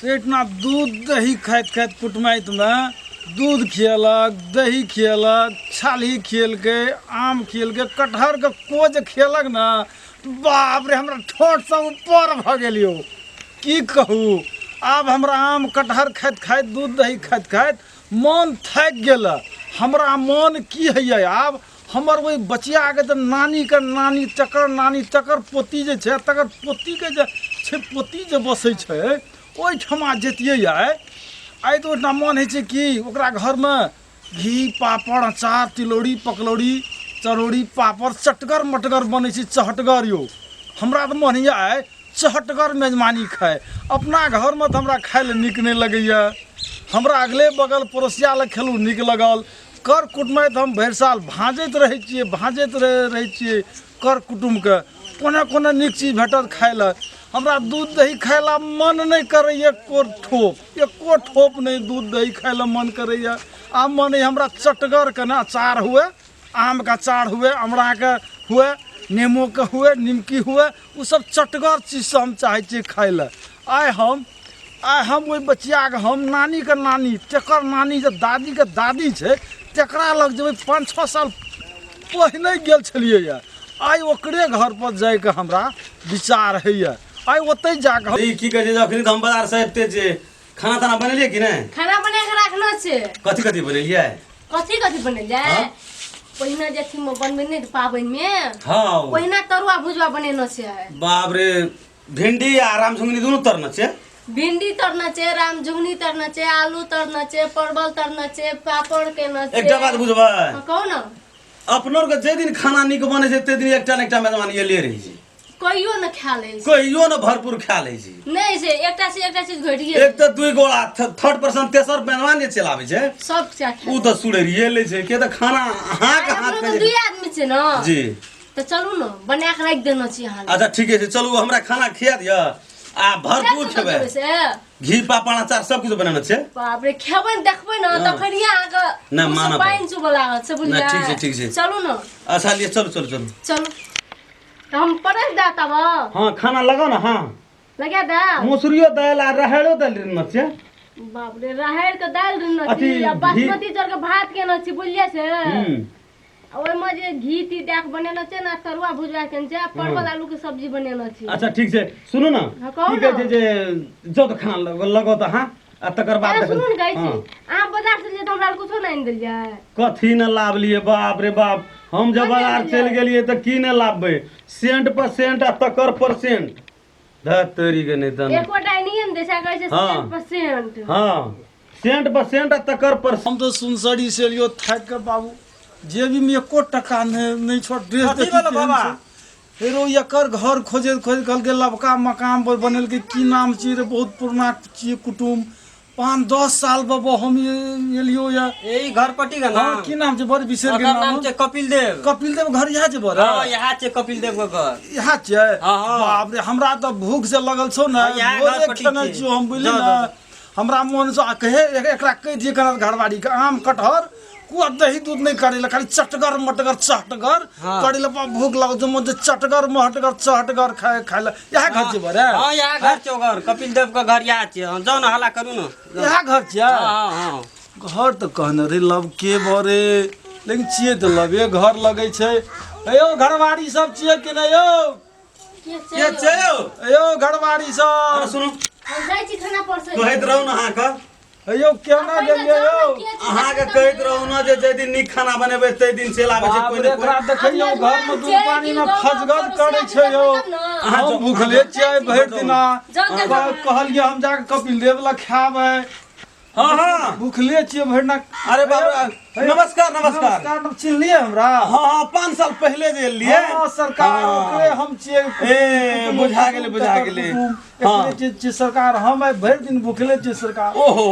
एहिठिना दूध दही खाइत खाइत कुटुमैतमे दूध खियेलक, दही खियेलक, छालही खियेलकै, आम खियेलकै, कटहरके को जे खियेलक ने, बाप रे, हमरा ठोँठसँ ऊपर भऽ गेल यौ। की कहू, आब हमरा आम कटहर खाइत खाइत, दूध दही खाइत खाइत मन थाकि गेल। हमरा मन की होइए आब, हमर ओहि बचियाके तऽ नानीके नानी, तकर नानी, तकर पोती जे छै, तकर पोतीके जे छै, पोती जे बसै छै, ओहिठमा जैतियै आइ। आइ तऽ ओहिठमा मन होइ छै कि ओकरा घरमे घी, पापड़, अचार, तिलौरी, पकलौरी, चरौरी, पापड़ चटगर मटगर बनै छै, चहटगर यौ। हमरा तऽ मन होइए आइ चहटगर मेजबानी खाइ। अपना घरमे तऽ हमरा खाइ लए नीक नहि लगैए। हमरा अगले बगल पड़ोसिया लग खेलहुँ, नीक लगल। कर कुटुमैत हम भरि साल भाँजैत रहै छियै, भाँजैत रहै छियै कर कुटुम्बके। कोना कोना नीक चीज भेटत खाइ लए। हमरा दूध दही खाइ लए मन नहि करैए, एको ठोप, एको ठोप नहि दूध दही खाइ लए मन करैए। आब मन अइ हमरा चटगर कने अचार हुए, आमके अचार हुए, अमराके हुए, नेमोके हुए, निमकी हुए, ओसब चटगर चीज सब हम चाहै छियै खाइ लए। आइ हम ओहि बचियाके, हम नानीके नानी, तकर नानी जे दादीके दादी छै, तकरा लग जेबै। 5-6 साल पहिने गेल छलियै। आइ ओकरे घरपर जाइके हमरा विचार होइए। आइ ओतहि जाकऽ ई की कहै छै, अखन तऽ हम बाजारसँ अबिते जे खाना ताना बनेलियै कि नहि? खाना बना के राखना छै। कथी कथी बनेलियै? कथी कथी बनेलियै? हाँ? पहिने जे अथी मे बनबै नहि पाबनि मे, हाँ। ओहिना तरुआ भुजवा बनेने छै। बाप रे, भिंडी आ राम झुंगनी दुनू तरने छै? भिंडी तरने छै, राम झुंगनी तरने छै, आलू तरने छै, परवल तरने छै, पापड़ केने छै। एकटा बात बुझबै? हाँ, कहू ने। अपनो के जे दिन खाना नीक बनै छै, ते दिन एकटा ने एकटा मेजबानी एले रहै छै। कहियो न खा लै छै। कहियो न भरपूर खा लै छै। नहि से एकटा से एकटा चीज घटि गेल। एक तऽ दुई गोला थर्ड पर्सन, तेसर मेजबान जे चलि आबै छै, सब खा ओ तऽ सुड़ेरिए लै छै के तऽ खाना अहाँके अपनो हाथ तऽ के दुई आदमी छै ने। जी। तऽ चलू ने, बना के राखि देने छी अहाँ लए। अच्छा, ठीके छै, चलू, हमरा खाना खिया दिअ आ भरपूर कतऽ खेबै। जेबै से? घी, पापड़, अचार सब किछु बनेने छै। बाप रे, खेबै ने, देखबै ने, तखन अहाँके नहि, मुँहसँ मानऽ पानि चुबऽ लागत से बुझलियै। नहि, ठीक छै, ठीक छै। चलू ने। अच्छा, लिअ, चलू चलू चलू। चलू तऽ हम परसि दए तब। हाँ, खाना लगाओ ने। हाँ। लगा दे। मसुरियो दालि आ राहड़ो दालि रहने छै। बाप रे, राहड़ि के दालि रहने अथी छी आ बासमती चाउर के भात केने छी, बुझलियै से? आ ओहिमे जे घी ती दए के बनेने छै ने, तरुआ भुजवा केने छै आ परवल आलू के सब्जी बनेने छी। अच्छा, ठीक छै, सुनू ने। हाँ, कहू की कहै ने। छै जे जाउ तऽ खाना लगाउ तऽ। हाँ, आ तकर बाद अरे देखल- सुनू ने, कहै छी हाँ। अहाँ बाजार से जे तऽ हमरा कुछो नहि आनि देलियै। कथी ने लाबलियै, बाप रे बाप, हम जब कथी बाजार आनलियै? चलि गेलियै तऽ की ने लाबबै, सेंट पर सेंट आ तकर पर सेंट, धत तोरी के नहि तऽ एकोटा एनाहिए ने दै छै, कहै छै हाँ। सेंट पर सेंट। हाँ, सेंट पर सेंट आ तकर पर हम तऽ सुनसरी से एलियो थाकि कऽ बाबू, जेबीमे एको टका नहि नहि छौ। ड्रेस कथी देखी भेलौ केहन बाबा? छै। फेरो एकर घर खोजैत खोजैत कहलकै लबका मकान पर बनेलकै। की नाम छियै रे? बहुत पुरना छियै कुटुम्ब, 5-10 साल बाबा हम एलियो या। यही घर पट्टी के हाँ, नाम? की नाम छै? बड़ बिसरि ओकर गेल नाम नाम। छै कपिल देव। कपिल देव घर इएह छै बड़? हाँ, यहाँ छै कपिल देव के घर। इएह छियै? हाँ, हाँ। बाप रे, हमरा तऽ भूख से लगल छौ ने। हाँ, इएह भोरे घर पट्टी खेने छै। छियौ हम, बुझली जाउ, ने? जाउ, जाउ। हमरा मोन से कहे एकरा कहि दियै कना घरवारी के, आम कटहर कुआ दही दूध नहीं करे ला, खाली चटगर मटगर चटगर हाँ। करे ला। भूख लागल छै, मन छै चटगर महटगर चटगर खाए खाए ला। इएह घर छै बड़े? हाँ, यहाँ घर छै ओकर, कपिल देव के घर यहाँ छै। हाँ, जाउ ने, हल्ला करू ने, जाउ। इएह घर छै? हाँ हाँ हाँ। घर तऽ कहने रही लव के बरे, लेकिन छियै तऽ लवे घर लगै छै। यौ घरवारी सब छियै कि नहि यौ? के के छै यौ? यौ घरवारी सब। अरे सुनू। हम जाइ छी खाना परसै। कहैत रहू ने अहाँके। यौ केना गेलियै यौ? अहाँके कहैत रहू ने जे जाहि दिन नीक खाना बनेबै ताहि दिन चलि आबै छै बाप कोइ रे, ने कोइ। एकरा देखैयौ, घरमे दूध पानीमे फजगज करै छै यौ। अहाँ हम जाउ, भूखले छियै भरि दिना। जाउ, जाउ। कहलियै हम जाके कपिल देव लग खायबै। हाँ हाँ। भूखले छियै भरि दिना। अरे बाप रे, नमस्कार नमस्कार। नमस्कार, चिन्हलियै हमरा? हाँ हाँ, 5 साल पहिले जे एलियै। हाँ सरकार, हाँ। ओकरे हम छियै। ए, बुझा गेलै, बुझा गेलै। हाँ। हाँ। छियै सरकार, हम आइ भरि दिन भूखले छियै सरकार। ओहो,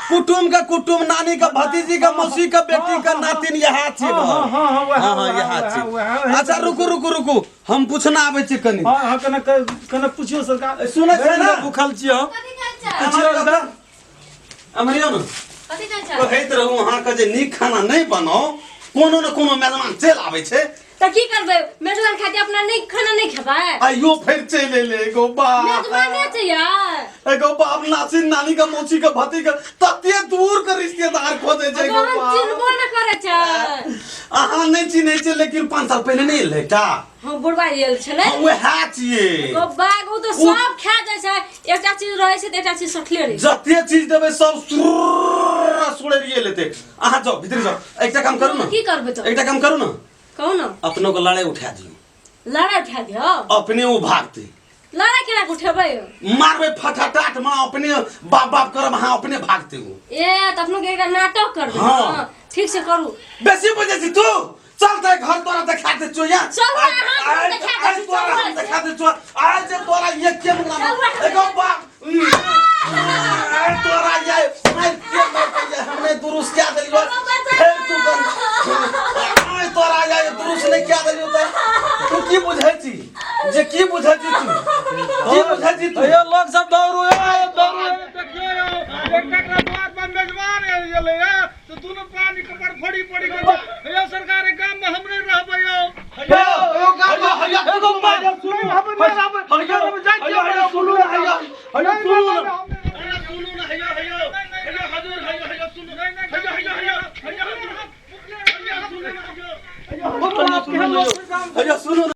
कुटुम के कुटुम, नानी के भतीजी के मौसी के बेटी के नातिन यहाँ छी। हाँ, हाँ, हाँ, हाँ, वएह, हाँ हाँ, वएह, यहाँ वएह, छी। वएह, वएह। अच्छा, रुकू रुकू रुकू, हम पूछना आबै छी कनि। हाँ हाँ, कने कने पुछियौ सरकार। सुनै छियै भरि ने? दिन भूखल छियै हम। कथी अमरियो ने, अमरियो ने। कहै छै? कहैत रहू अहाँके जे नीक खाना नहि बनाउ, कोनो ने कोनो मेजबान चलि आबै छै। तऽ की करबै मेजबान खातिर अपना नहि खाना नहि खेबै आइयो फेर चलि एलै एगो बाप मेजबाने छै यार एगो बाप नासी नानी का मौसी का भती का तते दूर के रिश्तेदार खोजे छै एगो हम बाप चिन्हबो न करै छै अहाँ नहि चिन्है छियै लेकिन 5 साल पहिने नहि एलै एकटा हम बुढ़बा आयल छलै हँ, उएह छियै ओ बाग ओ तऽ सब खा जाइ छै एकटा चीज रहै छै तऽ एकटा चीज सठले रहै छै जते चीज देबै सब सुड़ेरिए लेतै अहाँ जाउ भीतर जाउ एकटा काम करू ने की करबै तऽ एकटा काम करू ने कहू ने अपनो के लड़ाई उठा दियौ लड़ाइ उठा दियौ अपने ओ भागतै लड़ाइ केना के उठेबै मारबै फटाटाट में अपने बाप बाप करब अहाँ अपने भागतै ओ ए तऽ अपनो के एकटा नाटक करबै हाँ। हँ, ठीक से करू बेसी बुझै छी तू चल तऽ घर तोरा देखा दे छौ यहाँ चल ना, अहाँ घर आइ- देखा दै आइ छी, तोरा चल हम ना। देखा दे छौ आइ जे तोरा एके मुंगला चल ना। एगो बाप आइ तोरा ये आइ के मारतै ये हमने दुरुस्त क्या देलियो फेर तू बन आइ तोरा ये दुरुस्त नहीं क्या देलियो तऽ तू की बुझै छी जे की बुझै छी तू की बुझै छी तू अयो लोग सब दौड़ू ए दौड़ू ए, देखियो यौ एकटा एकरा बात पर मेजबान एलै ए तऽ दुनू प्राणी कपड़ फोड़ी फोड़ी के यौ सरकार गाम में हमरे रहबै यौ हैया यौ गाम में हैया एगो बात सुनू हम नहि रहबै हैया हम जाइ छियै हैया सुनू ने हैया हैया सुनू ने हैया सुनू ने हैया हैया हैया हजूर हैया हैया सुनू हैया हैया हैया हैया हजूर हैया सुनू ने हैया सुनू ने।